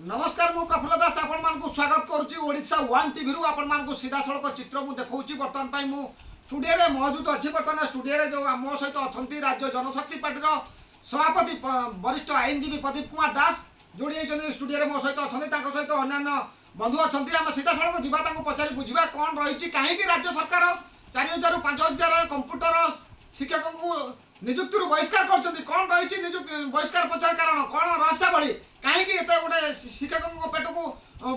ନମସ୍କାର, ମୁଁ ପ୍ରଫୁଲ୍ଲ ଦାସ ଆପଣମାନଙ୍କୁ ସ୍ୱାଗତ କରୁଛି ଓଡ଼ିଶା ୱାନ୍ ଟିଭିରୁ। ଆପଣମାନଙ୍କୁ ସିଧାସଳଖ ଚିତ୍ର ମୁଁ ଦେଖାଉଛି। ବର୍ତ୍ତମାନ ପାଇଁ ମୁଁ ଷ୍ଟୁଡ଼ିଓରେ ମହଜୁଦ ଅଛି। ବର୍ତ୍ତମାନ ଷ୍ଟୁଡ଼ିଓରେ ଯେଉଁ ମୋ ସହିତ ଅଛନ୍ତି ରାଜ୍ୟ ଜନଶକ୍ତି ପାର୍ଟିର ସଭାପତି ବରିଷ୍ଠ ଆଇନଜୀବୀ ପ୍ରଦୀପ କୁମାର ଦାସ ଯୋଡ଼ି ହେଇଛନ୍ତି, ଷ୍ଟୁଡ଼ିଓରେ ମୋ ସହିତ ଅଛନ୍ତି। ତାଙ୍କ ସହିତ ଅନ୍ୟାନ୍ୟ ବନ୍ଧୁ ଅଛନ୍ତି। ଆମେ ସିଧାସଳଖ ଯିବା, ତାଙ୍କୁ ପଚାରି ବୁଝିବା କ'ଣ ରହିଛି, କାହିଁକି ରାଜ୍ୟ ସରକାର 4000ରୁ 5000 କମ୍ପ୍ୟୁଟର ଶିକ୍ଷକଙ୍କୁ ନିଯୁକ୍ତିରୁ ବହିଷ୍କାର କରିଛନ୍ତି, କ'ଣ ରହିଛି ନିଯୁକ୍ତି ବହିଷ୍କାର ପଛର କାରଣ, କ'ଣ ରହସ୍ୟାବଳୀ, କାହିଁକି ଏତେ ଗୋଟେ ଶିକ୍ଷକଙ୍କ ପେଟକୁ,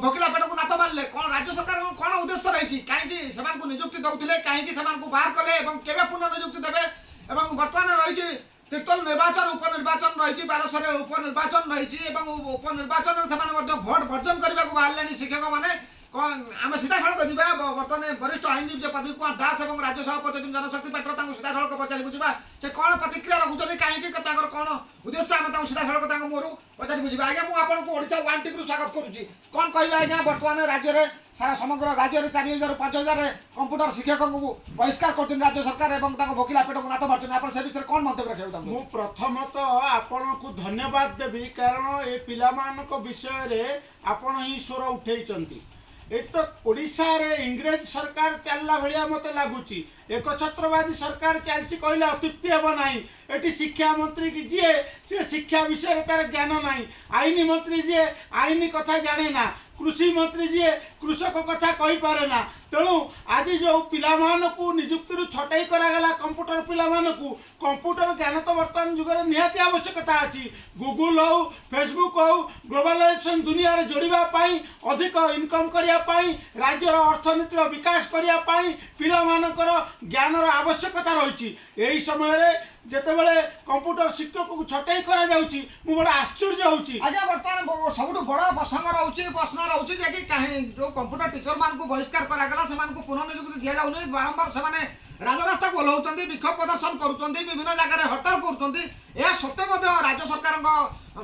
ଭୋକିଲା ପେଟକୁ ନାତ ମାରିଲେ, କ'ଣ ରାଜ୍ୟ ସରକାରଙ୍କ କ'ଣ ଉଦ୍ଦେଶ୍ୟ ରହିଛି, କାହିଁକି ସେମାନଙ୍କୁ ନିଯୁକ୍ତି ଦେଉଥିଲେ, କାହିଁକି ସେମାନଙ୍କୁ ବାହାର କଲେ ଏବଂ କେବେ ପୁନଃ ନିଯୁକ୍ତି ଦେବେ। ଏବଂ ବର୍ତ୍ତମାନ ରହିଛି ତିର୍ତ୍ତୋଲ ନିର୍ବାଚନ, ଉପନିର୍ବାଚନ ରହିଛି, ବାଲେଶ୍ୱରରେ ଉପନିର୍ବାଚନ ରହିଛି ଏବଂ ଉପନିର୍ବାଚନରେ ସେମାନେ ମଧ୍ୟ ଭୋଟ ବର୍ଜନ କରିବାକୁ ବାହାରିଲେଣି ଶିକ୍ଷକମାନେ। ଆମେ ସିଧାସଳଖ ଯିବା, ବର୍ତ୍ତମାନ ବରିଷ୍ଠ ଆଇନଜୀବୀ ଯେ ପ୍ରଦୀପ କୁମାର ଦାସ ଏବଂ ରାଜ୍ୟ ସଭାପତି ଜନଶକ୍ତି ପାର୍ଟିର, ତାଙ୍କୁ ସିଧାସଳଖ ପଚାରି ବୁଝିବା ସେ କ'ଣ ପ୍ରତିକ୍ରିୟା ରଖୁଛନ୍ତି, କାହିଁକି ତାଙ୍କର କ'ଣ ଉଦ୍ଦେଶ୍ୟ। ଆମେ ତାଙ୍କୁ ସିଧାସଳଖ ତାଙ୍କ ମୁହଁରୁ ପଚାରି ବୁଝିବା। ଆଜ୍ଞା, ମୁଁ ଆପଣଙ୍କୁ ଓଡ଼ିଶା ୱାନ୍ ଟିଭିରୁ ସ୍ୱାଗତ କରୁଛି। କ'ଣ କହିବେ ଆଜ୍ଞା, ବର୍ତ୍ତମାନ ରାଜ୍ୟରେ ସାରା ସମଗ୍ର ରାଜ୍ୟରେ 4000ରୁ 5000 କମ୍ପ୍ୟୁଟର ଶିକ୍ଷକଙ୍କୁ ବହିଷ୍କାର କରୁଛନ୍ତି ରାଜ୍ୟ ସରକାର ଏବଂ ତାଙ୍କ ଭୋକିଲା ପେଟକୁ ନାତ ମାରୁଛନ୍ତି, ଆପଣ ସେ ବିଷୟରେ କ'ଣ ମନ୍ତବ୍ୟ ରଖିବାକୁ ଚାହୁଁଛନ୍ତି? ମୁଁ ପ୍ରଥମତଃ ଆପଣଙ୍କୁ ଧନ୍ୟବାଦ ଦେବି, କାରଣ ଏ ପିଲାମାନଙ୍କ ବିଷୟରେ ଆପଣ ହିଁ ସ୍ୱର ଉଠେଇଛନ୍ତି। ଏଠି ତ ଓଡ଼ିଶାରେ ଇଂରେଜ ସରକାର ଚାଲିଲା ଭଳିଆ ମୋତେ ଲାଗୁଛି, ଏକଛତ୍ରବାଦୀ ସରକାର ଚାଲିଛି କହିଲେ ଅତ୍ୟୁକ୍ତି ହେବ ନାହିଁ। ଏଠି ଶିକ୍ଷାମନ୍ତ୍ରୀ ଯିଏ ସେ ଶିକ୍ଷା ବିଷୟରେ ତାର ଜ୍ଞାନ ନାହିଁ, ଆଇନ ମନ୍ତ୍ରୀ ଯିଏ ଆଇନ କଥା ଜାଣେ ନା, କୃଷି ମନ୍ତ୍ରୀ ଯିଏ କୃଷକ କଥା କହିପାରେ ନା। ତେଣୁ ଆଜି ଯେଉଁ ପିଲାମାନଙ୍କୁ ନିଯୁକ୍ତିରୁ ଛଟେଇ କରାଗଲା, କମ୍ପ୍ୟୁଟର ପିଲାମାନଙ୍କୁ, କମ୍ପ୍ୟୁଟର ଜ୍ଞାନ ତ ବର୍ତ୍ତମାନ ଯୁଗରେ ନିହାତି ଆବଶ୍ୟକତା ଅଛି। ଗୁଗୁଲ ହଉ, ଫେସବୁକ୍ ହଉ, ଗ୍ଲୋବାଲାଇଜେସନ୍ ଦୁନିଆରେ ଯୋଡ଼ିବା ପାଇଁ, ଅଧିକ ଇନକମ୍ କରିବା ପାଇଁ, ରାଜ୍ୟର ଅର୍ଥନୀତିର ବିକାଶ କରିବା ପାଇଁ ପିଲାମାନଙ୍କର ଜ୍ଞାନର ଆବଶ୍ୟକତା ରହିଛି। ଏହି ସମୟରେ ଯେତେବେଳେ କମ୍ପ୍ୟୁଟର ଶିକ୍ଷକକୁ ଛଟେଇ କରାଯାଉଛି, ମୁଁ ବଡ଼ ଆଶ୍ଚର୍ଯ୍ୟ ହେଉଛି। ଆଜ୍ଞା, ବର୍ତ୍ତମାନ ସବୁଠୁ ବଡ଼ ପ୍ରସଙ୍ଗ ରହୁଛି, ପ୍ରଶ୍ନ ରହୁଛି ଯେ କି କାହିଁ ଯେଉଁ କମ୍ପ୍ୟୁଟର ଟିଚରମାନଙ୍କୁ ବହିଷ୍କାର କରାଗଲା, ସେମାନଙ୍କୁ ପୁନଃ ନିଯୁକ୍ତି ଦିଆଯାଉନି। ବାରମ୍ବାର ସେମାନେ ରାଜରାସ୍ତାକୁ ଓହ୍ଲାଉଛନ୍ତି, ବିକ୍ଷୋଭ ପ୍ରଦର୍ଶନ କରୁଛନ୍ତି, ବିଭିନ୍ନ ଜାଗାରେ ହରତାଳ କରୁଛନ୍ତି। ଏହା ସତ୍ତ୍ୱେ ମଧ୍ୟ ରାଜ୍ୟ ସରକାରଙ୍କ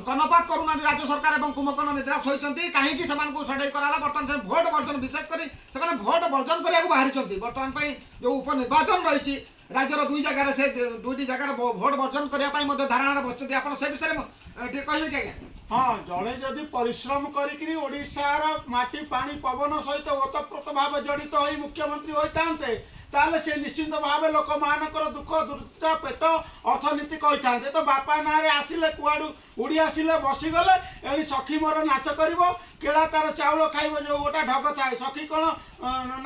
କର୍ଣ୍ଣପାତ କରୁନାହାନ୍ତି ରାଜ୍ୟ ସରକାର ଏବଂ କୁମ୍ଭକର୍ଣ୍ଣ ନିଦ୍ରା ଶୋଇଛନ୍ତି। କାହିଁକି ସେମାନଙ୍କୁ ଛଟେଇ କରାଗଲା? ବର୍ତ୍ତମାନ ସେ ଭୋଟ ବର୍ଜନ, ବିଶେଷ କରି ସେମାନେ ଭୋଟ ବର୍ଜନ କରିବାକୁ ବାହାରିଛନ୍ତି। ବର୍ତ୍ତମାନ ପାଇଁ ଯେଉଁ ଉପନିର୍ବାଚନ ରହିଛି ରାଜ୍ୟର ଦୁଇ ଜାଗାରେ, ସେ ଦୁଇଟି ଜାଗାରେ ଭୋଟ ବର୍ଜନ କରିବା ପାଇଁ ମଧ୍ୟ ଧାରଣାରେ ବସିଛନ୍ତି। ଆପଣ ସେ ବିଷୟରେ ଟିକେ କହିବେ କି ଆଜ୍ଞା? ହଁ, ଜଣେ ଯଦି ପରିଶ୍ରମ କରିକିରି ଓଡ଼ିଶାର ମାଟି ପାଣି ପବନ ସହିତ ଓତପ୍ରୋତ ଭାବେ ଜଡ଼ିତ ହୋଇ ମୁଖ୍ୟମନ୍ତ୍ରୀ ହୋଇଥାନ୍ତେ, ତାହେଲେ ସେ ନିଶ୍ଚିନ୍ତ ଭାବେ ଲୋକମାନଙ୍କର ଦୁଃଖ ଦୁର୍ଦଶା, ପେଟ, ଅର୍ଥନୀତି କହିଥାନ୍ତେ। ତ ବାପା ନାଁରେ ଆସିଲେ, କୁଆଡ଼ୁ ଉଡ଼ି ଆସିଲେ, ବସିଗଲେ, ଏଣି ସଖୀ ମୋର ନାଚ କରିବ, କେଳା ତାର ଚାଉଳ ଖାଇବ। ଯେଉଁ ଗୋଟେ ଢଗ ଥାଏ, ସଖୀ କ'ଣ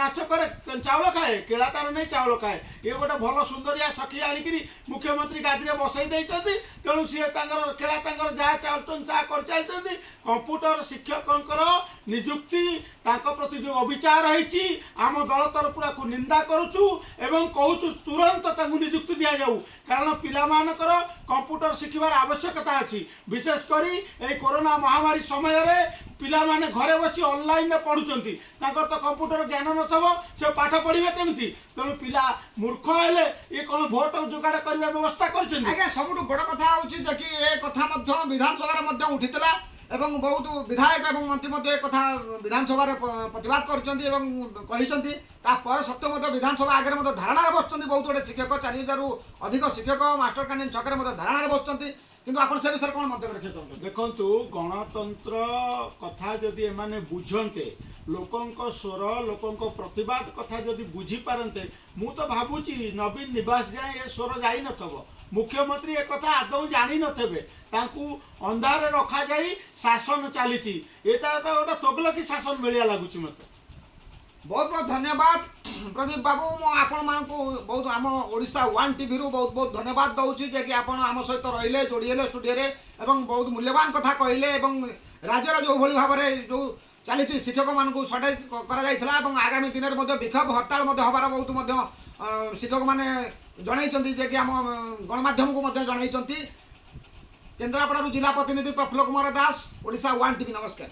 ନାଚ କରେ ଚାଉଳ ଖାଏ, କେଳା ତାର ନେଇ ଚାଉଳ ଖାଏ। ଇଏ ଗୋଟେ ଭଲ ସୁନ୍ଦରିଆ ସଖୀ ଆଣିକିରି ମୁଖ୍ୟମନ୍ତ୍ରୀ ଗାଦିରେ ବସେଇ ଦେଇଛନ୍ତି। ତେଣୁ ସିଏ ତାଙ୍କର କେଳା ତାଙ୍କର ଯାହା ଚାହୁଁଛନ୍ତି ତାହା କରିଚାଲିଛନ୍ତି। କମ୍ପ୍ୟୁଟର ଶିକ୍ଷକଙ୍କର ନିଯୁକ୍ତି, ତାଙ୍କ ପ୍ରତି ଯେଉଁ ଅବିଚାର ହେଇଛି, ଆମ ଦଳ ତରଫରୁ ଆକୁ ନିନ୍ଦା କରୁଛୁ ଏବଂ କହୁଛୁ ତୁରନ୍ତ ତାଙ୍କୁ ନିଯୁକ୍ତି ଦିଆଯାଉ, କାରଣ ପିଲାମାନଙ୍କର କମ୍ପ୍ୟୁଟର ଶିଖିବାର ଆବଶ୍ୟକତା ଅଛି। ବିଶେଷ କରି ଏଇ କରୋନା ମହାମାରୀ ସମୟରେ ପିଲାମାନେ ଘରେ ବସି ଅନଲାଇନରେ ପଢ଼ୁଛନ୍ତି, ତାଙ୍କର ତ କମ୍ପ୍ୟୁଟର ଜ୍ଞାନ ନଥିବ, ସେ ପାଠ ପଢ଼ିବେ କେମିତି? ତେଣୁ ପିଲା ମୂର୍ଖ ହେଲେ ଇଏ କ'ଣ ଭୋଟ ଯୋଗାଡ଼ କରିବା ବ୍ୟବସ୍ଥା କରିଛନ୍ତି? ଆଜ୍ଞା, ସବୁଠୁ ବଡ଼ କଥା ହେଉଛି ଯେ କି ଏ କଥା ମଧ୍ୟ ବିଧାନସଭାରେ ମଧ୍ୟ ଉଠିଥିଲା ଏବଂ ବହୁତ ବିଧାୟକ ଏବଂ ମନ୍ତ୍ରୀ ମଧ୍ୟ ଏ କଥା ବିଧାନସଭାରେ ପ୍ରତିବାଦ କରିଛନ୍ତି ଏବଂ କହିଛନ୍ତି। ତାପରେ ସତ୍ତ୍ୱେ ମଧ୍ୟ ବିଧାନସଭା ଆଗରେ ମଧ୍ୟ ଧାରଣାରେ ବସୁଛନ୍ତି ବହୁତ ଗୁଡ଼ିଏ ଶିକ୍ଷକ, 4000ରୁ ଅଧିକ ଶିକ୍ଷକ ମାଷ୍ଟର କ୍ୟାଣ୍ଟିନ୍ ଛକରେ ମଧ୍ୟ ଧାରଣାରେ ବସୁଛନ୍ତି। କିନ୍ତୁ ଆପଣ ସେ ବିଷୟରେ କ'ଣ ମନ୍ତବ୍ୟ ରଖିବାକୁ ଚାହୁଁଛନ୍ତି? ଦେଖନ୍ତୁ, ଗଣତନ୍ତ୍ର କଥା ଯଦି ଏମାନେ ବୁଝନ୍ତେ, ଲୋକଙ୍କ ସ୍ୱର, ଲୋକଙ୍କ ପ୍ରତିବାଦ କଥା ଯଦି ବୁଝିପାରନ୍ତେ, ମୁଁ ତ ଭାବୁଛି ନବୀନ ନିବାସ ଯାଏଁ ଏ ସ୍ୱର ଯାଇନଥିବ। ମୁଖ୍ୟମନ୍ତ୍ରୀ ଏକଥା ଆଦୌ ଜାଣିନଥିବେ। ତାଙ୍କୁ ଅନ୍ଧାରରେ ରଖାଯାଇ ଶାସନ ଚାଲିଛି। ଏଇଟା ତ ଗୋଟେ ତୋଗଲକି ଶାସନ ଭଳିଆ ଲାଗୁଛି ମୋତେ। ବହୁତ ବହୁତ ଧନ୍ୟବାଦ ପ୍ରଦୀପ ବାବୁ। ମୁଁ ଆପଣମାନଙ୍କୁ ବହୁତ ଆମ ଓଡ଼ିଶା ୱାନ୍ ଟିଭିରୁ ବହୁତ ବହୁତ ଧନ୍ୟବାଦ ଦେଉଛି ଯେ କି ଆପଣ ଆମ ସହିତ ରହିଲେ, ଯୋଡ଼ି ହେଲେ ଷ୍ଟୁଡ଼ିଓରେ ଏବଂ ବହୁତ ମୂଲ୍ୟବାନ କଥା କହିଲେ। ଏବଂ ରାଜ୍ୟରେ ଯେଉଁଭଳି ଭାବରେ ଯେଉଁ ଚାଲିଛି, ଶିକ୍ଷକମାନଙ୍କୁ ସଟେଜ କରାଯାଇଥିଲା ଏବଂ ଆଗାମୀ ଦିନରେ ମଧ୍ୟ ବିକ୍ଷୋଭ ହରତାଳ ମଧ୍ୟ ହେବାର ବହୁତ ମଧ୍ୟ ଶିକ୍ଷକମାନେ ଜଣାଇଛନ୍ତି, ଯେ କି ଆମ ଗଣମାଧ୍ୟମକୁ ମଧ୍ୟ ଜଣାଇଛନ୍ତି। କେନ୍ଦ୍ରାପଡ଼ାରୁ ଜିଲ୍ଲା ପ୍ରତିନିଧି ପ୍ରଫୁଲ୍ଲ କୁମାର ଦାସ, ଓଡ଼ିଶା ୱାନ୍ ଟିଭି। ନମସ୍କାର।